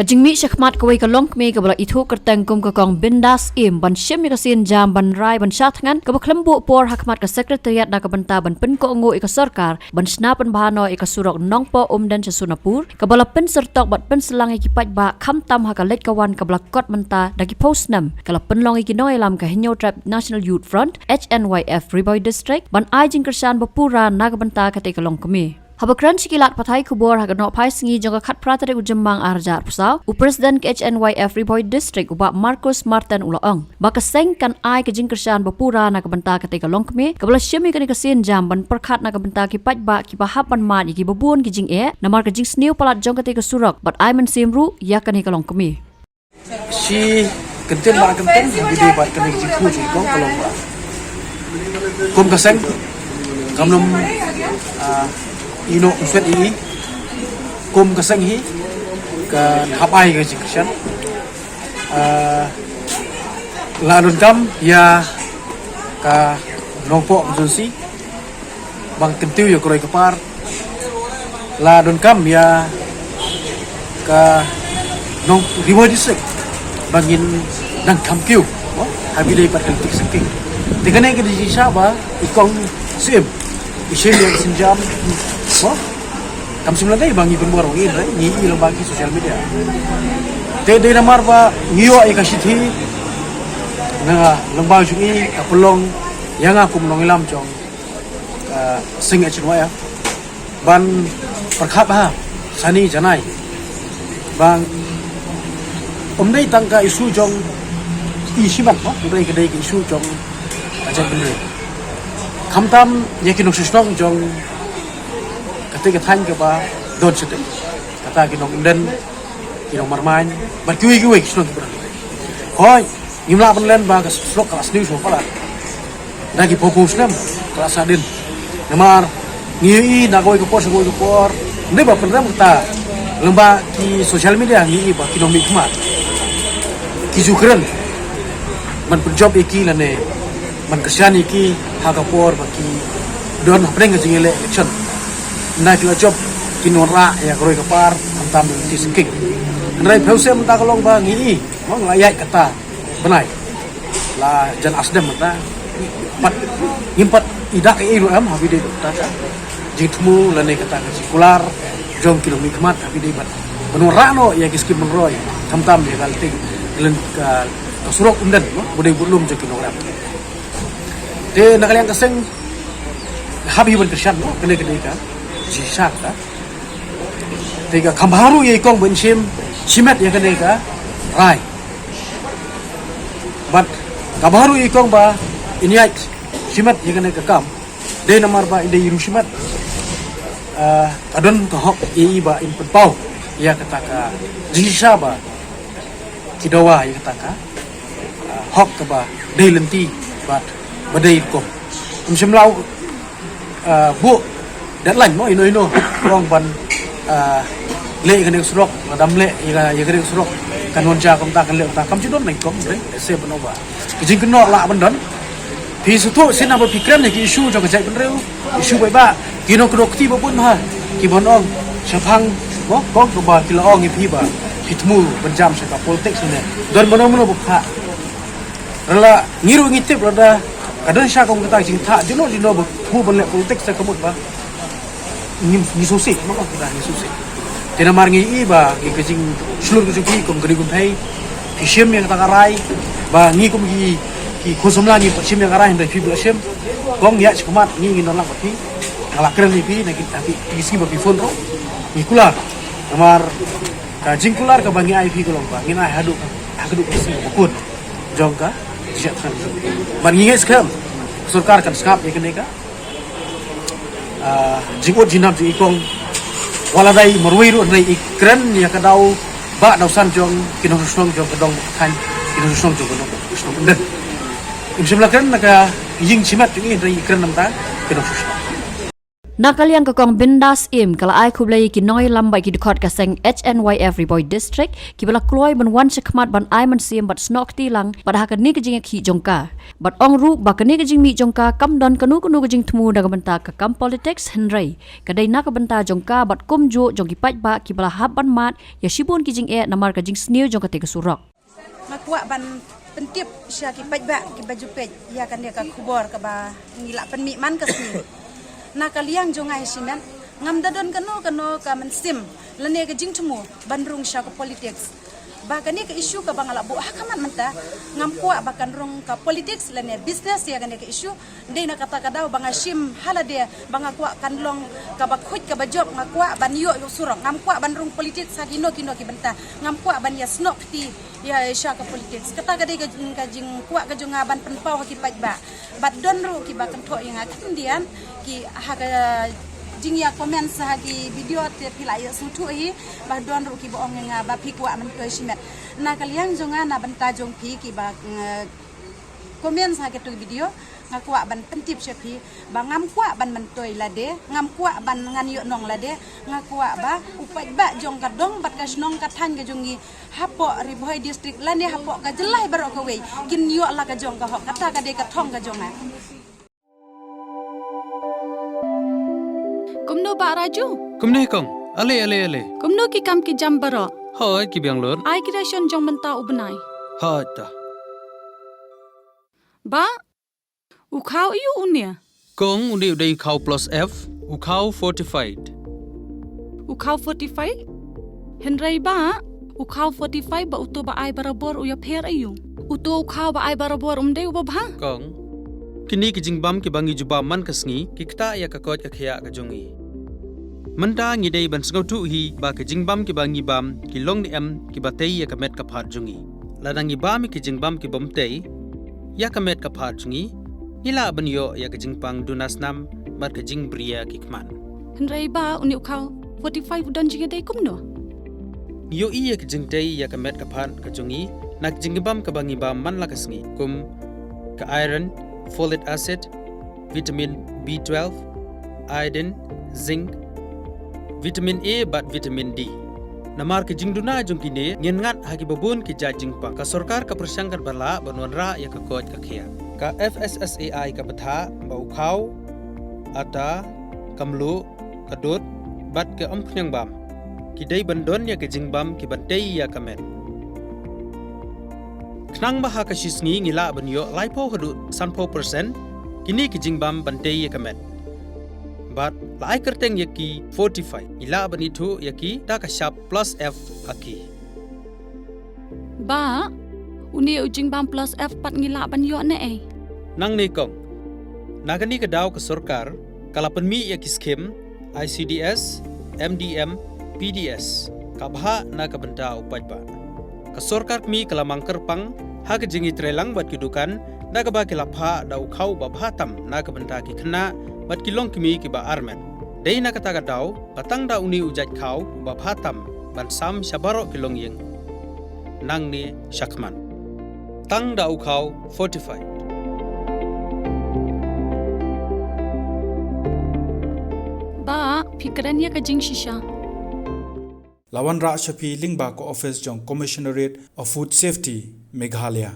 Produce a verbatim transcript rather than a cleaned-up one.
Ka jingmih shakhmat kawei ka longkmie kaba la ithuh kyrteng kum ka Kong Bindas Im ban shim ïa ka sienjam ban rai ban shah thngan kaba khlem buh por hakhmat ka Secretariat na ka bynta ban pynkohnguh ïa ka sorkar ban shna pynbha noh ïa ka surok Nongpoh Umden sha Sonapur, kaba la pynsyrtok bad pynsalang ïa ki paidbah khamtam ha ka leit ka wan kaba la kot mynta da ki phew snem, ka la pynlong ïa ki nongïalam ka Hynñiewtrep National Youth Front, H N Y F, Ri Bhoi District ban ai jingkyrshan ba pura na ka bynta katei ka longkmie. Haba kren sha ki lad pathai khubor ha ka nohphai sngi jong ka khatphra tarik u Jymmang arhajar arphew saw, u President ka H N Y F Ri Bhoi District, u Bah Marcus Martin, u la ong ba ka seng kan ai ka jingkyrshan ba pura na ka bynta katei ka longkmie kaba la shim ïa kane ka sienjam ban pyrkhat na ka bynta ki paidbah kiba hap ban mad ïa kiba bun ki jingeh namar ka jingsniew palat jong katei ka surok bad ai mynsiem ruh ïa kane ka longkmie. Shi kyntien ba kyntien ha ki dei bad kane ka jingkhuid jong i kong ka long ba kum ka seng kam nym, ah, ïehnoh ïehswet ïa i. Kum ka seng hi kan hap ai ka jingkyrshan. Ah, la donkam ïa ka Nongpoh Constituency ban kyntiew ïa ka roi ka par. La donkam ïa ka nong Ri Bhoi District ba ngin nang kham kiew, mo, ha ba ïadei bad ka lynti syngkien. Te kane ka dei shisha ba i kong Syiem i shim ïa ka sienjam, mo. Kam shym la dei ba ngi pynbor ba ngi, ngi i lang ba ki social media. Te dei namar ba ngi ïoh ïa ka shithi na lyngba jong i ka pynlong ïa nga kum nongïalam jong ka seng H N Y F ban pyrkhat bha shane janai. Bang, ym dei tang ka issue jong i shimet, mo, ym dei ka dei ka issue jong ka jaitbynriew. Khamtam ïa ki nongshong shnong jong katei ka thaiñ kaba don shatei, kata ki nongumden, ki nongmarmaiñ bad kiwei kiwei ki shnong kiba don. Hooid, ngim lah ban len ba ka surok ka la sniew shuwa palat. Da ki phew phew snem ka la sah dien. Namar ngi ïohi na kawei ka por sha kawei ka por, ne ba pynrem kata lyngba ki social media ngi ïohi ba ki nongmihkhmat ki ju kren ban pynjop ïa ki lane ban kyrshan ïa ki ha ka por ba ki don hapdeng ka jingïaleh election. Na ki la jop kin wanrah ïa ka roi ka par khamtam ïa ka lynti syngkien. Hynrei phew snem mynta ka long ba ngi ïohi, mo, ngi la ïaid kata bnai. La jan ar snem mynta. Pat ngim pat i dak ei ruh em ha ba ïadei bad kata ka jingthmu lane kata ka jingkular jong ki nongmihkhmat ha ba ïadei bad ban wanrah noh ïa ki skim ban roi, khamtam ïa ka lynti, lynti ka, ka surok Umden, mo, ba dei budlum jong ki nongrep. Te na ka liang ka seng hap hi ban kyrshan, mo, kane ka dei ka jingshisha kata. Te ka kham bha ruh ïa i kong ban shim shimet ïa kane ka rai. Bad ka bha ruh ïa i kong ba in ïaid shimet ïa kane ka kam. Dei namar ba i dei i riewshimet, ah, ka don ka hok ïa i ba in pynpaw ïa kata ka jingshisha ba ki dawa ïa kata ka, ah, hok kaba dei lynti bad ba dei rukom. Ym shym la, ah, buh deadline, mo, ino ino ong ban, ah, leh ïa kane ka surok, lada ym leh ïa ka, ïa kane ka surok kan wan jia kumta, kan leh kumta. Kam ju don na i kong, dei se ban ong ba ka jingkynnoh lah ban don. Phi sngewthuh shisha ba phi kren ïa ki issue jong ka jaitbynriew, issue paidbah, ki nongkynnoh kti ba bun bha ki ban ong shaphang, mo, kong, kaba ki la ong ïa phi ba phi thmu ban jam sha ka politics ne. Don mano mano ba pha. Lada ngi ruh ngi tip lada ka don shisha kum kata ka jingthoh, juno juno ba thmu ban leh politics, te ka mut ba ngi, ngi sngewsih, mo, ka ngi sngewsih. Te namar ngi ïohi ba ki, ka jingshlur ka jong phi kum ka dei kum phi, phi shim ïa kata ka rai, ba ngi kum ki, ki khun samla ngi pat shim ïa ka rai, hynrei phi ba la shim. Kong, ïa, sha khmat ngi, ngin don lang bad phi. Nga la kren ïa phi na ki, na ki, ki sngi ba phi phone ruh ngi kular. Namar ka jingkular kaba ngi ai phi ka long ba ngin ai haduh, haduh ka sngi ba kut jong ka jingshah thngan. Bad ngi ngeit skhem sorkar kan sngap ïa kane ka, ah, jingud jingnam jong i kong. Wat la dei marwei ruh, hynrei i kren ïa ka daw ba daw san jong ki nongshong shnong jong ka dong ka thaiñ, ki nongshong shnong jong ka dong ka shnong Umden. Im shym la kren na ka ïing shimet jong i, hynrei i kren namar ki nongshong shnong. Na ka liang ka Kong Bindas Im ka la ai khublei ïa ki nongïalam bad ki dkhot ka seng H N Y F Ri Bhoi District kiba la kloi ban wan shakhmat ban ai mynsiem bad snoh kti lang bad ha kane ka jingïakhih jong ka. Bad ong ruh ba kane ka jingmih jong ka kam don kano kano ka jingthmu na ka bynta ka kam politics, hynrei ka dei na ka bynta jong ka bad kumjuh jong ki paidbah kiba la hap ban mad ïa shibun ki jingeh namar ka jingsniew jong kata ka surok. Nga kwah ban pyntip sha ki paidbah kiba ju peit ïa kane ka khubor kaba ngi la pynmih man ka sngi. Na ka liang jong nga hi shimet, ngam da don kano kano ka mynsiem lane ka jingthmu ban rung sha ka politics. Ba kane ka issue kaba nga la buh ha khmat mynta, ngam kwah ba kan rung ka politics lane business ïa kane ka issue. Dei na kata ka daw ba nga shim ha lade ba nga kwah kan long kaba khuid kaba jop, nga kwah ban ïoh ïoh surok, ngam kwah ban rung politics ha kino kino ki bynta, ngam kwah ban ïa snoh kti ïa sha ka politics. Kata ka dei ka, ka jingkwah ka jong nga ban pynpaw ha ki paidbah. Bad don ruh kiba kynthoh ïa nga khyndiat ki ha ka jingïa comment ha ki video te phi la ïa sngewthuh hi, ba don ruh kiba ong ïa nga ba phi kwah myntoi shimet. Na ka liang jong nga na bynta jong phi kiba, eh, comment ha katu video, nga kwah ban pyntip sha phi ba ngam kwah ban myntoi lade, ngam kwah ban ngan ïoh nong lade, nga kwah ba u paidbah jong ka dong bad ka shnong ka thaiñ ka jong ngi hapoh Ri Bhoi District lane hapoh ka jylla baroh kawei kin ïoh la ka jong ka hok. Kata ka dei ka thong ka jong nga. Kumno Bah Raju? Kumne kong. Ale, ale, ale. Kumno ki kam ki jam baroh? Hoi, ki biang lut. Ai ki ration jong mynta u bnai. Hoi ta. Bah, u khaw aiu une? Kong, une u dei u khaw plus F, u khaw fortified. U khaw fortified? Hynrei bah, u khaw fortified bad uto ba ai barabor u ïapher aiu? Uto u khaw ba ai barabor um dei uba bha? Kong, kine ki jingbam kiba ngi ju bam man ka sngi ki ktah ïa ka koit ka khiah ka jong ngi. Mynta ngi dei ban sngewthuh hi ba ki jingbam kiba ngi bam ki long ne em kiba tei ïa ka met ka phad jong ngi. Lada ngi bam ïa ki jingbam kibym tei ïa ka met ka phad jong ngi, ngi lah ban ïoh ïa ka jingpang duna snam bad ka jingbriew ki khmat. Hynrei bah, une u khaw fortified u don jingïadei kumno? Ngi ïohi ïa ka jingtei ïa ka met ka phad ka jong ngi na ka jingbam kaba ngi bam man la ka sngi, kum ka iron, folic acid, vitamin B twelve, iodine, zinc, vitamin A bad vitamin D. Namar ka jingduna jong kine, ngin ngat ha kiba bun ki jait jingpang. Ka sorkar ka pyrshang katba lah ban wanrah ïa ka koit ka khiah. Ka F S S A I ka bthah ba u khaw, ata, ka mluh, ka dud bad ka umkhniang bam ki dei ban don ïa ka jingbam kiban tei ïa ka met. Khnang ba ha ka shi sngi ngi lah ban ïoh laiphew haduh sanphew percent kine ki jingbam ban tei ïa ka met. Bad la ai kyrteng ïa ki fortified, ngi lah ban ithuh ïa ki da ka shap plus F ha ki. Bah, une u jingbam plus F pat ngi lah ban ïoh ne ei? Nangne kong. Na kane ka daw ka sorkar ka la pynmih ïa ki skim I C D S, M D M, P D S, ka bha na ka bynta u paidbah. Ka sorkar kmie ka la mang kyrpang ha ka jingïatreilang bad ki dukan da kaba ki la phah da u khaw ba bha tam na ka bynta ki khynnah bad ki longkmie kiba armet. Dei na kata ka daw ba tang da une u jait khaw uba bha tam ban sam sha baroh ki longïing. Nangne shakhmat, tang da u khaw fortified. Bah, phi kren ïa ka jingshisha. La wanrah sha phi lyngba ka office jong Commissionerate of Food Safety, Meghalaya.